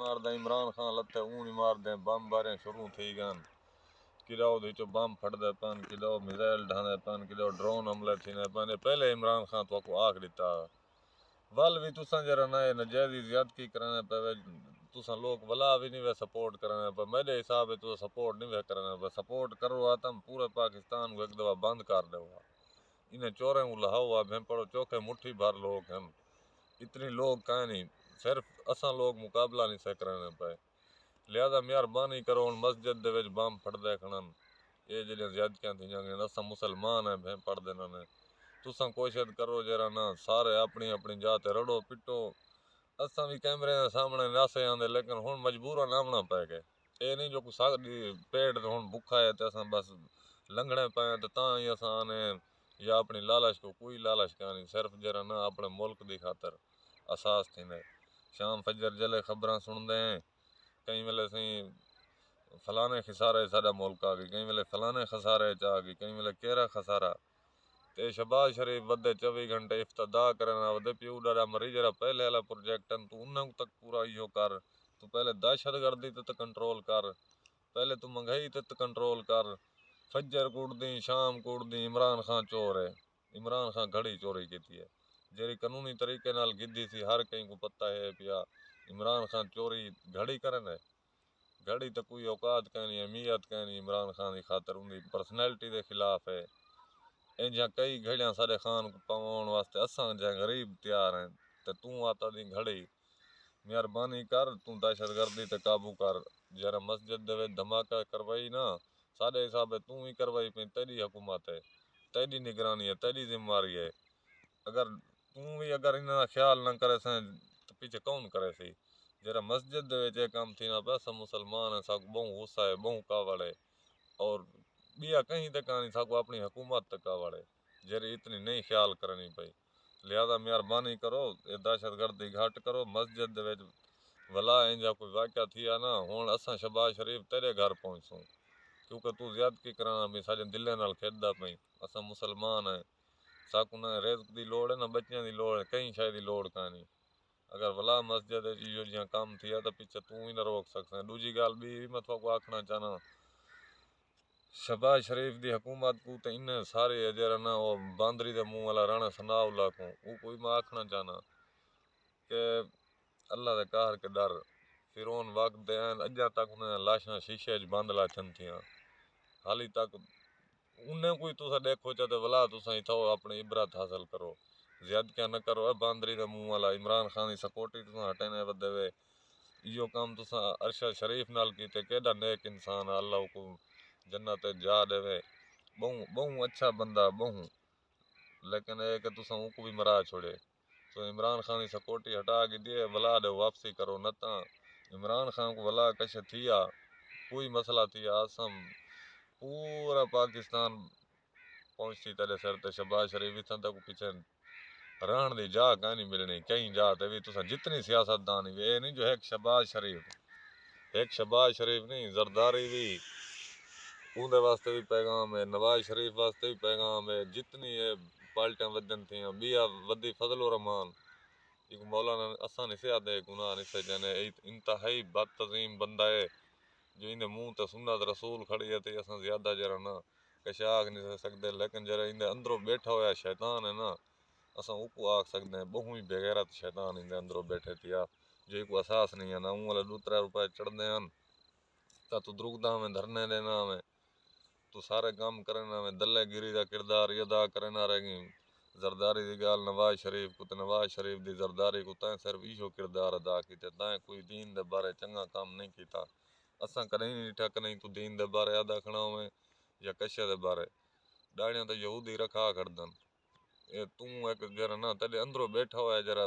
مار دے عمران خان لتے اونی مار دے، بم باریں شروع تھی گن۔ کدو دے چو بم پھڑ دے پن، کدو میزائل ڈھانے پن، کدو ڈرون حملے تھینے پن۔ اے پہلے عمران خان تو کو آکھ دیتا۔ ول بھی تساں جرا نہ اے نجائزی زیادتی کرنے پہ وے، تساں لوگ ولا بھی نہیں وے سپورٹ کرنے پہ۔ میرے حساب ہے تو سپورٹ نہیں وے کرنے پہ۔ سپورٹ کرو آ تم پورے پاکستان کو ایک دفعہ بند کر دے ہوا۔ انہیں چوریں کو لہاؤ آ بھیں پڑو چوکھے مٹھی بھر لوگ ہیں۔ اتنی لوگ کائیں نہیں۔ صرف اساں لوگ مقابلہ نہیں سہ کرنے پہ۔ لہذا مہربانی کرو، ہن مسجد دے وچ بم پھڑدے کھڑن۔ اے جڑیاں زیادتیاں تھیاں گئین، اساں مسلمان ہیں، بھیں پڑھ دینا نے۔ تساں کوشش کرو جیرا نا، سارے اپنی اپنی جاہ تے رڑو پٹو۔ اساں بھی کیمرے دے سامنے ناسے آندے، لیکن ہن مجبورن آونا پے گئے۔ اے نہیں جو کوئی ساڈی پیٹ تے ہن بھکھا ہے تے اساں بس لنگھنے پے ہیں تے تاں ہی اساں آنے، یا اپنی لالچ کو، کوئی لالچ کائنی، صرف جیرا نا اپنے ملک دی خاطر اساس تھیندے۔ شام فجر جلے خبراں سنڑدے ہیں، کہیں ویلے سائیں فلانے خسارے ساڈا ملک آ گئی، کہیں ویلے فلانے خسارے چ آ گئی، کہیں ویلے کیرا خسارہ۔ تے شہباز شریف ودے چوبی گھنٹے افتدا کرنا ودے، پیو ڈاڈا مری جرا پہلے والا پروجیکٹ ہن، تو انہاں تک پورا ایہو کر۔ تو پہلے دہشت گردی تے کنٹرول کر، پہلے تو مہنگائی تے کنٹرول کر۔ فجر کوٹ دی، شام کوٹ دی، عمران خان چور ہے۔ عمران خان گھڑی چوری کیتی ہے، جیڑی قانونی طریقے نال گھدی سی، ہر کہیں کو پتہ ہے پیا۔ عمران خان چوری گھڑی کرن ہے، گھڑی تے کوئی اوقات کائنی، اہمیت کائنی عمران خان دی خاطر، اوندی پرسنالٹی دے خلاف ہے۔ انجھاں کئی گھڑیاں ساڈے خان کو پاون واسطے اساں جیہے غریب تیار ہیں، تے توں آتا دی گھڑی۔ مہربانی کر، توں دہشت گردی تے قابو کر۔ جیرا مسجد دے وچ دھماکہ کروائی نا، ساڈے حساب ہے توں ہی کروائی پئی، تیری حکومت ہے، تیری نگرانی ہے، تیری ذمہ واری ہے۔ اگر توں بھی اگر انہاں دا خیال نہ کرے سیں تو پیچھے کون کرے سی؟ جیرا مسجد دے وچ اے کام تھینا پیا، اساں مسلمان ہیں، ساکو بہوں غصہ ہے، بہوں کاوڑ ہے، اور بیا کہیں تے کائنی، ساکو اپنی حکومت تے کاوڑ ہے، جیڑی اتنی نہیں خیال کرنی پئی۔ لہذا مہربانی کرو، اے دہشت گردی گھٹ کرو۔ مسجد دے وچ ولا انجا کوئی واقعہ تھیا نا، ہن اساں شہباز شریف تیرے گھر پہنچسوں، کیونکہ تو زیادتی کرانا بھی ساڈے دلیں نال کھیڈدا پئیں۔ اساں مسلمان ہیں، ساکوں نہ رزق دی لوڑ ہے، نہ بچیاں دی لوڑ ہے، کہیں شے دی لوڑ کائنی۔ اگر ولا مسجد وچ ایہو جیہاں کم تھیا تاں پچھے توں وی نہ روک سکسیں۔ ڈوجھی گالھ بی وی میں تہاکوں آکھنا چاہناں، شہباز شریف دی حکومت کوں تے انہیں سارے اجر نہ او باندری دے منہ والا رانا ثناء اللہ کوں، اوکوں وی میں آکھنا چاہناں کہ اللہ دے قہر کے ڈر۔ فرعون وقت دے ہیں، اجاں تک انہیں لاشاں شیشے اچ بند لاشن تھیاں۔ حالی تک انہیں کوئی تساں ڈیکھو چا تے ولا تساں اتھاؤ اپنی عبرت حاصل کرو، زیادتیاں نہ کرو۔ اے باندری دے منہ والا عمران خان دی سکیورٹی تساں ہٹینے ودے وے۔ ایہو کام تساں ارشد شریف نال کیتے، کیڈا نیک انسان ہے، اللہ اوکوں جنت وچ جا ڈیوے۔ بہوں، بہوں اچھا بندہ، بہوں۔ لیکن اے کہ تساں اوکوں وی مرا چھوڑے۔ تو عمران خان دی سکیورٹی ہٹا گھدی ہے، ولا ڈے واپسی کرو، نہ تاں عمران خان کوں ولا کچھ تھیا، کوئی مسئلہ تھیا، اساں پورا پاکستان پہنچسی تیڈے سر تے۔ شہباز شریف اتھاں تک پچھے رہن دی جا کائنی ملنی، کہیں جا تے وی تساں جتنی سیاست دان وی، اے نہیں جو ہک شہباز شریف، ہک شہباز شریف نہیں، زرداری وی، اوندے واسطے وی پیغام ہے، نواز شریف واسطے وی پیغام ہے، جتنی اے پارٹیاں ودن تھیاں، بیا ودی فضل الرحمان، ایک مولانا اساں نہیں سے آدھے، گناہ نہیں سے جانے، اے انتہائی بدتظیم بندہ ہے، جو ایندے منہ تے سنت رسول کھڑی ہے تے اساں زیادہ جرا نہ کچھ آکھ نہیں سکدے، لیکن جرا ایندے اندروں بیٹھا ہویا شیطان ہے نا، اساں اوکوں آکھ سکدے ہیں، بہوں ہی بے غیرت شیطان ایندے اندروں بیٹھے پیا، جو ایکوں احساس نہیں ہے نا، اوں والے دو ترے روپے چڑھدے ہیں، تاں تو دروگدا میں دھرنے دینا میں، تو سارے کام کرنا میں، دلے گیری دا کردار ہی ادا کرنا رہ گئی۔ زرداری دی گال نواز شریف کو تے نواز شریف دی زرداری کو تائیں صرف ایہو کردار ادا کیتے، تائیں کوئی دین دے بارے چنگا کام نہیں کیتا۔ اساں کدی نہیں ڈٹھا کدی تو دین دے بارے آدھا کھڑا ہوئے یا کشے دے بارے۔ ڈاڑیاں تے یہودی رکھا کھڑدن۔ اے توں ایک جرا نا تیڈے اندروں بیٹھا ہویا جرا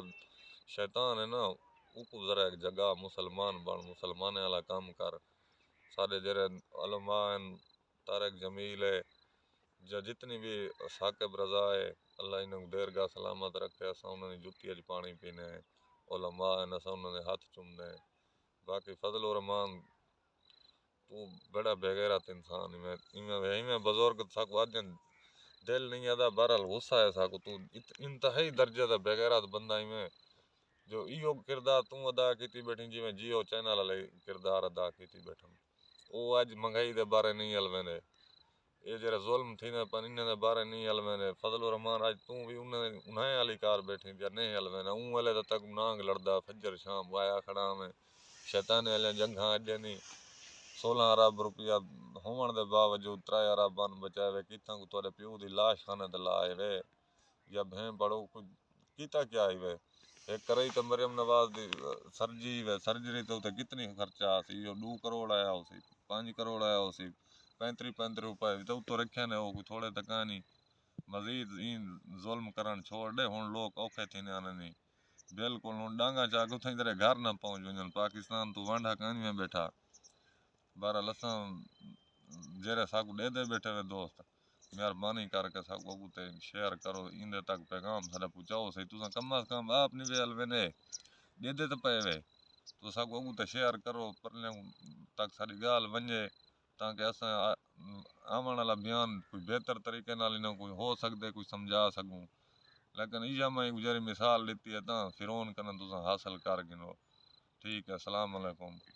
شیطان ہے نا، اوکوں ذرا ایک جگہ مسلمان بن، مسلمانیں والا کام کر۔ سارے جرے علماء ہیں، طارق جمیل ہے، یا جتنی بھی ثاقب رضا ہے، اللہ انہاں کو دیر گاہ سلامت رکھے، اساں انہاں دی جتی اچ پانی پینے ہیں، علماء ہیں، اساں انہاں دے ہتھ چومنے ہیں۔ باقی فضل الرحمان تو بڑا بے غیرت انسان، ایویں، ایویں، ایویں بزرگ ساکو آدھن دل نہیں آدا، بہرحال غصہ ہے ساکو، تو ات-، انتہائی درجے دا بے غیرت بندہ ایویں، جو ایہو کردار توں ادا کیتی بیٹھیں، جیویں جیو چینل والے کردار ادا کیتی بیٹھن۔ او اج مہنگائی دے بارے نہیں الویندے، اے جڑے ظلم تھیندے پن انہاں دے بارے نہیں الویندے۔ فضل الرحمان اج توں بھی انہاں انہاں والی کار بیٹھیں یا نہیں الویندے۔ اوں ویلے تاں تک نانگ لڑدا، فجر شام وایا کھڑا میں، شیطان والیاں جنگاں اڈے نہیں۔ سولہ ارب روپیہ ہووݨ دے باوجود ترے ارب بن بچائے وے، کتھاں کو تہاݙے پیو دی لاش خانے تے لا آئے وے۔ یا بھیں پڑو کچھ کیتا کیا ہی وے؟ ایک کرئی تے مریم نواز دی سرجری وے، سرجری تے اتے کتنی خرچہ آسی؟ جو ݙو کروڑ آیا ہوسی، پنج کروڑ آیا ہوسی، پینتری پینتری روپے وی تے اتو رکھے نے، او کوئی تھوڑے تکا نہیں۔ مزید این ظلم کرن چھوڑ ݙے، ہن لوک اوکھے تھیندے آنے نہیں۔ بالکل ہن ڈانگا چا کے اتھائیں تیرے گھر نہ پہنچ ونجن، پاکستان تو وانڈا کانی میں بیٹھا۔ بہرحال اساں جیرے ساکو ݙیہدے بیٹھے وے دوست، مہربانی کر کے ساکو اگو تے شیئر کرو، ایندے تک پیغام ساݙا پہنچاؤ سہی۔ تساں کم از کم آپ نہیں ویل ویندے، ݙیہدے تے پئے وے، تو ساکو اگو تے شیئر کرو، پرلے تک ساݙی ڳالھ ونڄے، تاکہ اساں آ-، آوݨ والا بیان کوئی بہتر طریقے نال انہاں کوئی ہو سڳدے، کوئی سمجھا سڳوں۔ لیکن ایہا میں ہک جیڑھی مثال ݙتی ہے تاں فرعون کنوں تساں حاصل کر گھنو۔ ٹھیک ہے، السلام علیکم۔